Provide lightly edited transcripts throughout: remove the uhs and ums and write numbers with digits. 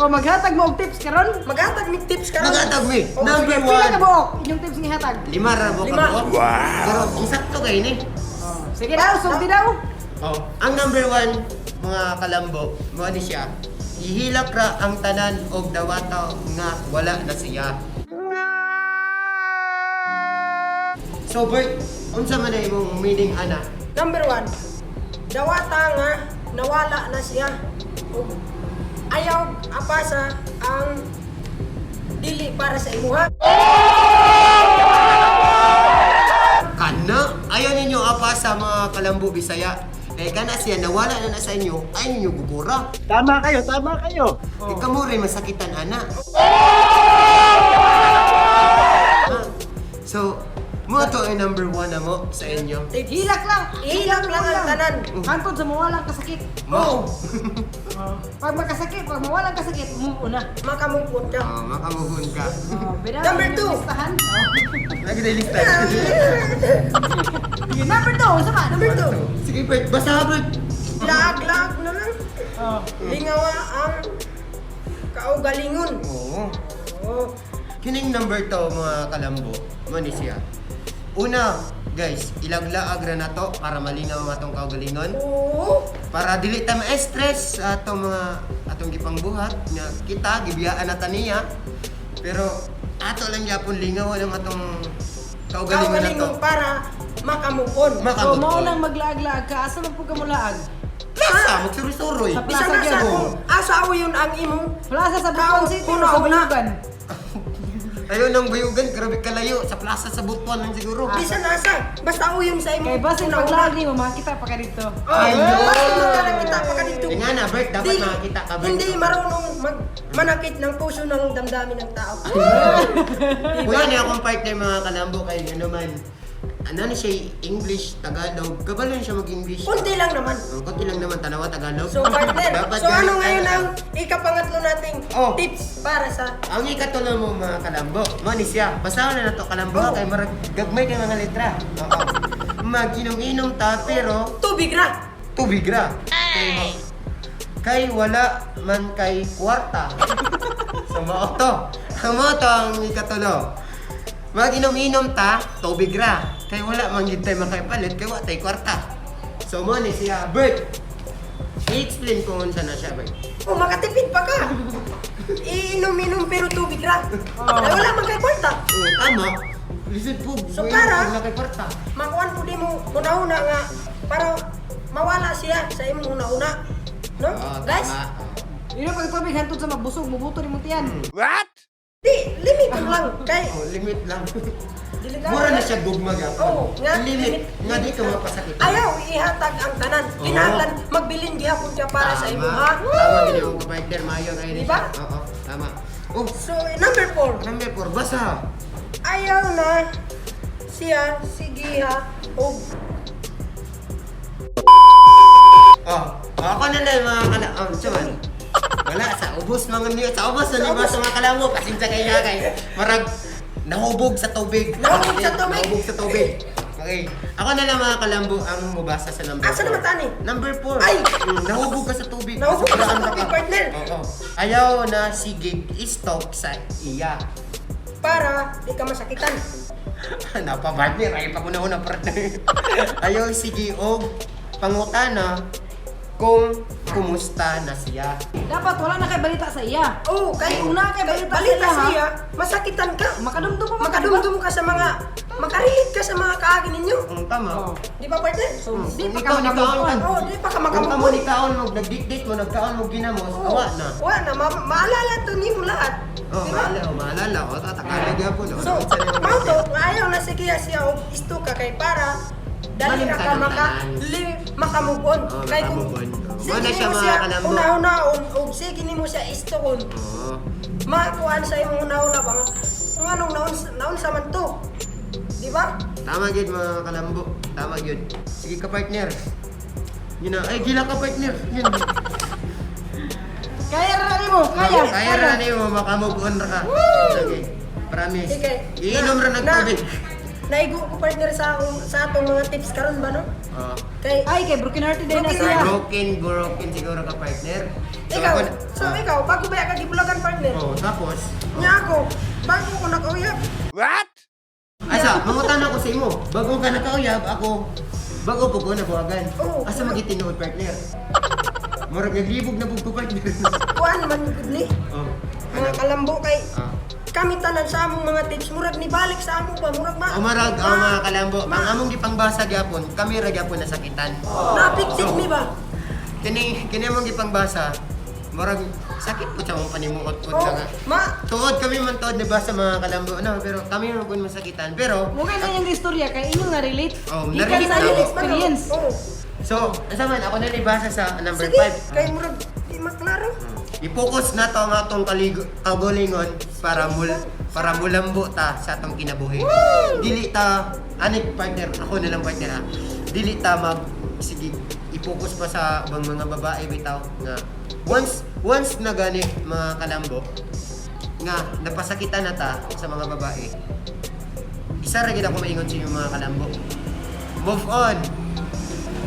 O maghatag mo og tips karon? Maghatag mig tips karon. Maghatag mi. Oh, Number Sige, pila 1. ka buok inyong tips nga hatag? Lima ra mo Lima. ka buok. Pero insakto kay ni. Sige daw, sulti daw. Oh, ang number 1, mga kalambo, mo ni siya. Ihilak ra ang tanan og dawata nga wala na siya. So Bert, unsa man na imong meaning ana? Number 1. Dawata nga nawala na siya. Ug ayaw apasa ang dili para sa imuha. Kana, ayaw ninyo apa sa mga kalambo Bisaya. Kay kana siya nawala na na sa inyo, ay ninyo gugura. Tama kayo, tama kayo. Oh. Kay kamo rin masakitan ana. Ah, so, mo to ay number 1 na mo sa inyo. Hilak lang. Ihilak lang ang tanan. Hangtod sa mawalang kasakit. Mo. Pag makasakit, pag mawalang kasakit, move on na. Makamupon ka. Oh, makamuhon ka. Oh, bida, Number inyong 2. listahan. Oh. Lagi na ilista. Sige, number 2, unsa man? Number 2. Sige, Bert. Basta, Bert. Laag-laag na lang. Oh. Lingawa ang kaugalingon. Oo. Oh. Kining number 2, mga kalambo. Mo ni siya. Una, guys, ilaglaag ra na to para malinaw ang atong kaugalingon. Oo. Para dili ta ma-stress sa atong mga atong gipangbuhat nga kita gibiyaan na ta niya. Pero ato lang gyapon lingaw ang atong kaugalingon na to. Kaugalingon para makamupon. So, Makamot. mao nang maglaag-laag ka, asa man pud ka mulaag? Plaza, magsuroy-suroy. Sa Bisan plaza asa gyud. kung asa yun ang imong Plaza sa Butuan City o sa Una-una. Bayugan? Ayun ang Bayugan, grabe kalayo. Sa plaza sa Butuan lang siguro. Bisan asa, basta uyon sa imong Kay basin una-una. paglaag nimo makita pa ka dito. Oh, Ayun. basin magkakita pa ka dito. Eh nga na, Bert, dapat makakita ka, Bert. Hindi marunong manakit ng puso ng damdamin ng tao. Kuya niya akong partner, mga kalambo, kay ano man. Ano na siya, English, Tagalog. Kabalo na siya mag-English. Kunti lang naman. Oh, konti lang naman, tanawa, Tagalog. So partner, Dapat so ano ganun ngayon tayo. ang ikapangatlo nating Oh. tips para sa Ang ikatulo mo, mga kalambo, mo ni siya. Basta na to kalambo Oh. kay marag gagmay kay mga letra. Oo. Maginom-inom ta pero tubig ra. tubig ra. Kay wala man kay kwarta. So mao to. Ang mao to ang ikatulo. Maginom-inom ta, tubig ra. Kay wala man gid tay makaipalit kay wa tay kwarta. So mo ni siya, Bert. I-explain ko unsa na siya, Bert. Oh, makatipid pa ka. Iinom-inom pero tubig ra. Oh. Ay, wala man kay kwarta. Oo, tama. Lisod po. So, wala kay kwarta. Makuan po di mo una-una nga para mawala siya sa imong una-una. No? Oo, Guys, tama. Oo. Ino pag tubig hantod sa magbusog, mubuto nimo tiyan. di limit lang kay Oh, limit lang. dili ka- Mura na siya gugma gyapon. Oo, nga, limit. limit. Nga di ka mapasakitan. Ayaw ihatag ang tanan. Oo. Kinahanglan magbilin gihapon ka para sa Tama. imo ha. Tama gid yung partner mayo kay ni Diba? siya. Oo, tama. Oh, So number 4, number 4 basa. ayaw na siya sigiha og Oh, ako na lang mga kala. Oh, man. Wala sa ubos mga niyo, sa ubos na lima sa mga kalamo, pasensya kay na kay. Marag nahubog sa tubig. Nahubog sa tubig. Nahubog sa tubig. Okay. Ako na lang, mga kalambo, ang mubasa sa number Asa 4. naman tani? Number 4. Ay! Nahubog ka sa tubig. Nahubog ka sa Sobrang tubig, partner. Oo. Ayaw na sige istok sa iya. Para di ka masakitan. Napa-partner, ay pa ko na una partner. Ayaw sige og pangutana kung kumusta na siya. Dapat wala na kay balita sa iya. Oh, kay Una kay balita balita sila, ha? siya, masakitan ka. Makadumdum pa man ka, di ba? Makadumdum ka sa mga makarelate ka sa mga kaagi ninyo. Ang tama. Oh. Di ba, partner? So, di pa Ikaw, ka nikaon makamove on. Oh, di pa ka Kung kamo makamove on. ni kaon mo nagdikdik mo nagkaon mo ginamos, Oh, awa na. Wa na maalala to nimo lahat. Oh, Di ba? maalala, oh, maalala ko tatakala gyapon. Oh. So, mao to, nga ayaw na sige siya og isto ka kay para dali ra ka Malimtan ang maka tanan. li, makamove on. Oh, Kay kung makamove on. Oh, sige wala siya nimo mga siya kalambo. una-unaon og sige nimo siya istoon. Oo. Makuan sa imong una-una ba nga nganong naon naon sa man to. Di ba? Tama gyud, mga kalambo. Tama gyud. Sige ka, partner. Yun na. Ay, gila ka, partner. Yun. Kaya ra nimo, kaya. Kaya ra nimo makamove on ra ka. Sige. Promise. Sige. Iinom ra ng tubig. Naigo ko, partner, sa akong sa atong mga tips karon ba, no? Oh. Kay Ay, kay broken hearted din na Broken siya. Broken, broken siguro ka, partner. So, ikaw, ako- so ikaw, bago ba ka gibulagan, partner? Oh, tapos, Nya ako, bago ko nakauyab. Asa, mangutan ako sa imo. Bago ka nakauyab, ako bago po ko nabuhagan. Oo. Asa magitinuod, partner? Murag naglibog na pud ko, partner. Kuan man gud ni. Oh. Mga kalambo kay Ah. kami tanan sa among mga tips murag ni balik sa amo ba murag ma. Umarag ang mga kalambo, ma- ang among gipangbasa gyapon, kami ra gyapon nasakitan. Na-affected mi ba? Kini kini among gipangbasa, murag sakit po sa among panimuot po Oh, nga. ma Tuod kami man tuod ni basa mga kalambo, no, pero kami man pud masakitan. Pero Mukha sa inyong istorya kay inyong na-relate. Oh, Gikan na-relate sa na inyong ako. experience. Oh. So, asa man ako na nibasa sa number Sige, 5. kay murag di maklaro. I-focus na to ang atong kagalingon para mulambo ta sa atong kinabuhi. Dili ta ani, partner, ako na lang, partner, ha. Dili ta mag sige i-focus pa sa ubang mga babae bitaw nga once once na gani, mga kalambo, nga napasakitan na ta sa mga babae. Isa ra gid ako maingon sa inyong, mga kalambo. Move on.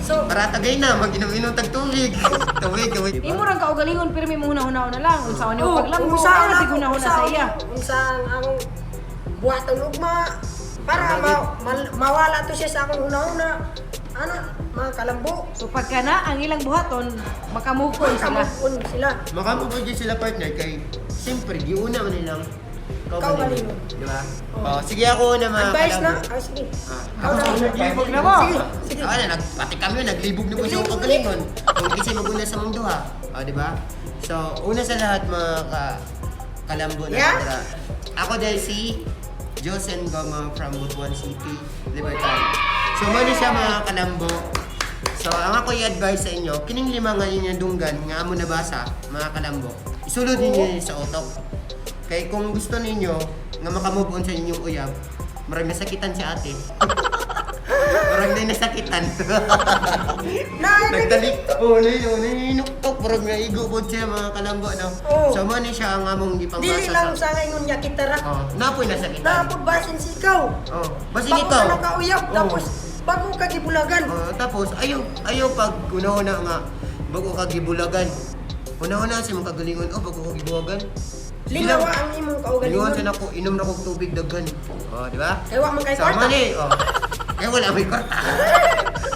So, Para tagay na mag-inom-inom tag tubig. Tubig, tubig. Imo rang kaugalingon pero may mga na lang unsa ni oh, paglambo unsa ana ang sig hunahuna sa iya. Unsa ang among buhaton ugma para mawala to siya sa akong hunahuna. Ana, mga kalambo. So pagka na ang ilang buhaton, makamukon sila. Makamukon sila. Makamukod yun sila, partner, kay siyempre giuna man nilang Kaugalingon. di ba? Oh, sige, ako na, mga Advice na. kalambo. Ah, sige. Ah, Ikaw na. Naglibog na mo. Sige, sige. Ah, na, pati kami naglibog na po sa Naglibog kaugalingon. Kung kasi maguna sa mong duha. Oh, di ba? So, una sa lahat, mga kalambo na Yeah? tira. Ako dahil si Josen Goma from Butuan City, Libertad. So, muna siya, mga kalambo. So, ang ako i-advise sa inyo, kining lima nga inyong dunggan nga amo nabasa, mga kalambo. Isulod ninyo sa utok. Kay kung gusto ninyo nga makamove on sa inyong uyab, marag nasakitan si ate. Marag na nasakitan. Na, Nagdalik. Oh, nainuktok. Parang naigo po siya, mga kalambo, no? Oo. So, mo ni siya ang among gipambasa Dili lang sa ngayon niya kita ra. Oh, napoy nasakitan. Naapod basin si ikaw. Oh, basin Bago ikaw. ka nakauyab, Oo. tapos bago ka gibulagan. Oh, tapos ayaw ayaw pag una-una nga bago ka gibulagan. Una-una sa imong kagalingon, oh, bago ka gibuwagan. Sige Lingawa lang. ang imong Lingawan kaugalingon. sa nako, inom na kog tubig daghan. Oh, di ba? Kay wa man kay So, kwarta. mali, oh. Eh, wala may kwarta.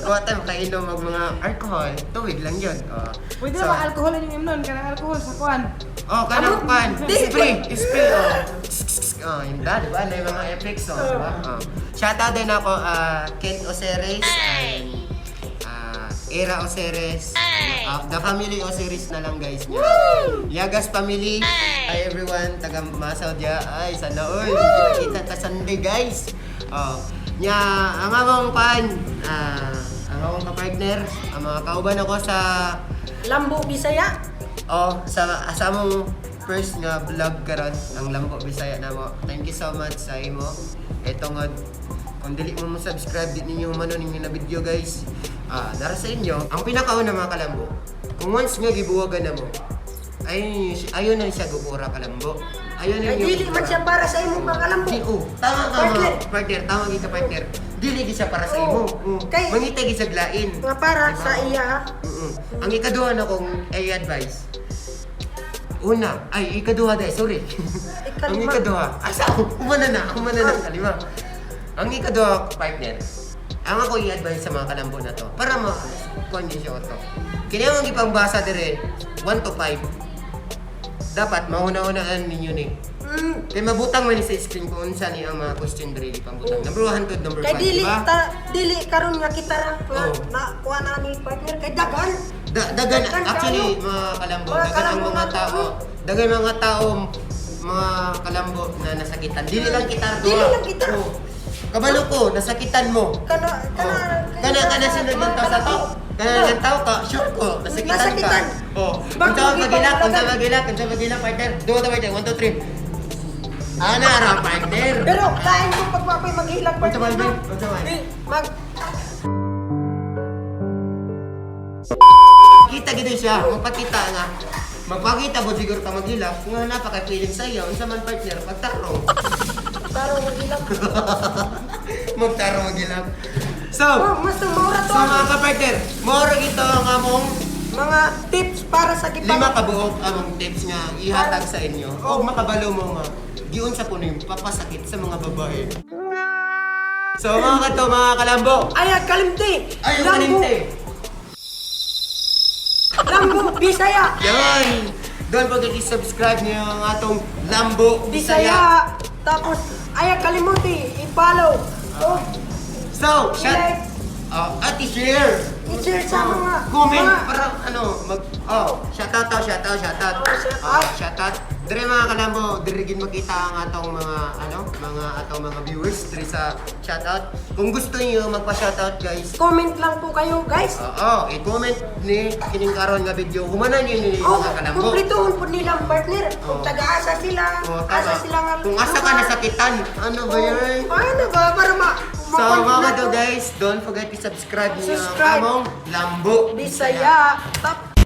Wala tayo makainom og mga alcohol. Tubig lang yun. Oh. Pwede So, na ba alcohol inyong imnon kanang alcohol sa kuan. Oh, kanang pan. Di- Spray, spray, oh. Oh, yun ba, di ba? Na yung mga effects, oh, di ba? Oh. Shout out din ako, Kent Oseres and Era Oseres. The family Oseres na lang, guys. Yagas family. Hi everyone, taga Masaw dia. Ay, sana all. Kita-kita ta Sunday, guys. Oh. Nya, ang among pan, ang among ka-partner, ang mga kauban ako sa Lambo Bisaya. Oh, sa among first nga vlog karon ang Lambo Bisaya namo. Thank you so much sa imo. Ito nga kung dili mo mo subscribe di ninyo mano ninyo na video, guys. Ah, dara sa inyo, ang pinakauna, mga kalambo. Kung once nga gibuwagan na mo, ayun ayun na siya gubura, kalambo. Ayun na Kay dili man siya para sa imong mga kalambo. Di, oh, tama ka Partner. mga partner, tama gid ka, partner. Dili gid siya para sa Oo. imo. Oh. Kay- Mangita gid siya lain. Nga para Diba? sa iya ha. Ang ikaduha na kong ay advice. Una, ay ikaduha dahil, sorry. Ang Ikalima. ikaduha, asa humana na ang kalima. Ang ikaduha, partner, ang ako i-advise sa mga kalambo na to, para ma kuan yun siya to. Kini ang ipangbasa dire, 1 to 5. Dapat mauna-unaan ninyo ni. Kay mabutang man ni sa screen kung unsa ni ang mga question dire ipambutang. Number 1 to number 5, Kay dili di ba? ta dili karon nga kita ra nga Oo. na kuha na ni partner kay daghan. Dagan, Dagan actually, kayo. mga kalambo, Mga dagan ang kalambo mga na tao, dagan mga tao, mga kalambo na nasakitan. Dili lang kita duha. Dili lang kita. Oo. Kabalo ko, nasakitan mo. Kana kana Oh. Kana kana sunod ng tao sa to. Kana ng tao ka, sure ko, nasakitan ka. Nasakitan. Oh. Bago Unsa magilak, unsa gipangulagan. magilak, unsa magilak, partner. Duha ta, partner, 1 2 3. Ana ra, partner. Pero kain ko pag wako'y maghilak Unsa partner. man, No? babe? Unsa man? Di, mag Kita gid siya, magpakita nga. Magpakita mo siguro ka maghilak, nga napaka-feeling sa iyo, unsa man, partner, pagtarong. tarong maghilak. Magtarong maghilak. So, Oh, mas mura to. so mga kapartner, moro ito ang among Mga tips para sa gipang lima kabuok among tips nga ihatag sa inyo. O makabalo mo nga giunsa kuno yung papasakit sa mga babae. So mga kato, mga kalambo. Ay, kalimti. Ay, yung Lambo. kalimti. Lambo, Bisaya. Yan! Don't forget to subscribe niyo ang atong Lambo Bisaya. Bisaya. Tapos, ay, kalimuti. I-follow. Oh, So, shout I-like. At i-share. I-share sa mga Comment mga para ano mag oh, shout out to, shout out, shout out. Oh, shout Oh, out. shout out. Dire mga kalambo, dire gid makita ang atong mga ano, mga atong mga viewers dire sa shout out. Kung gusto niyo magpa-shout out, guys, Comment lang po kayo, guys. oo, i-comment ni kining karon nga video. Humanan niyo ni Oh, mga kalambo. kumplituhon po nilang partner. Kung Oh. taga-asa sila, Oh, asa tama. sila nga. Kung asa ka lugar. nasakitan, ano ba Oh, yun? Ano ba? Para ma So ma- mga to guys, don't forget to subscribe niyo ang Subscribe. among Lambo Bisaya. Tap.